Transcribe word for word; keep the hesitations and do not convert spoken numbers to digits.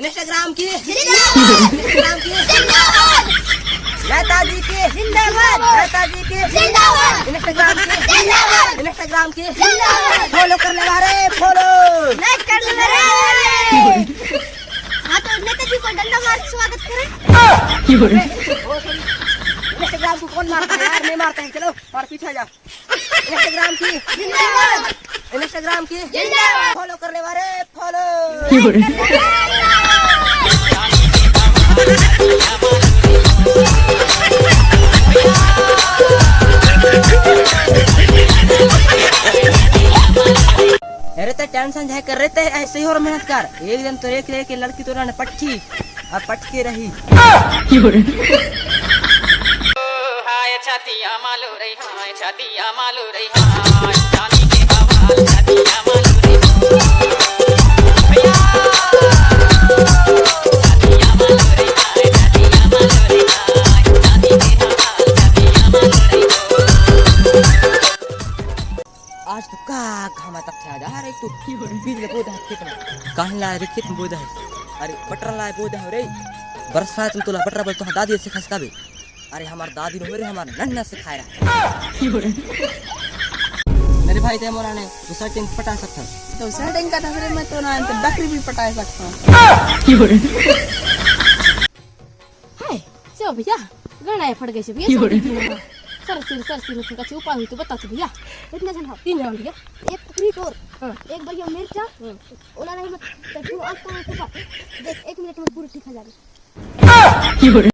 Instagram की जिंदाबाद। Instagram की जिंदाबाद। नेताजी की जिंदाबाद। नेताजी की जिंदाबाद। Instagram की जिंदाबाद। Instagram की जिंदाबाद। Follow कर ले रे, follow। Like कर ले रे। हाँ, तो नेताजी को डंडा मार के स्वागत करें। Instagram को कौन मारता है यार? नहीं मारते हैं। चलो, और पीछे जा। Instagram की जिंदाबाद। Instagram की जिंदाबाद। Follow कर ले रे, follow। अरे, ते tension झा कर रे, ते ऐसे ही और मेहनत कर। एक दिन तो एक लेके लड़की तो ना पट्टी, अब पटके रही। हाय छतिया मालू रे, हाय छतिया मालू रे, हाय चांदी के बवाल छतिया मालू रे। भैया, छतिया मालू रे, हाय छतिया मालू रे, हाय चांदी के बवाल छतिया मालू रे। आज तो का घामा तक छा जा रे तू। बीज में बोदा है खेत में। काहे ला रे खेत में बोदा है? अरे बटरा ला बोदा है रे। बरसात में तोला बटरा बोल तो दादी से खसकाबे। अरे हमार दादी नो रे, हमार नन्ना से खाए रहा। मेरे भाई ते मोरा ने दूसरा टीम पटा सकता है। तो दूसरा टीम का था रे, मैं तो ना तो बकरी भी पटा सकता हूँ। हाय, सब भैया, गणा फट गए सब, ये सब देखिए ना। सर सिर, सर सिर, तुमका चुपा हुई तो बता तो भैया। इतना जन हो? तीन जन भैया। एक कुकरी तोर, हाँ। एक बढ़िया मिर्चा, हाँ। ओला नहीं मत, तो तू अंत में चुपा। देख, एक मिनट में पूरी ठीक हो जाएगी।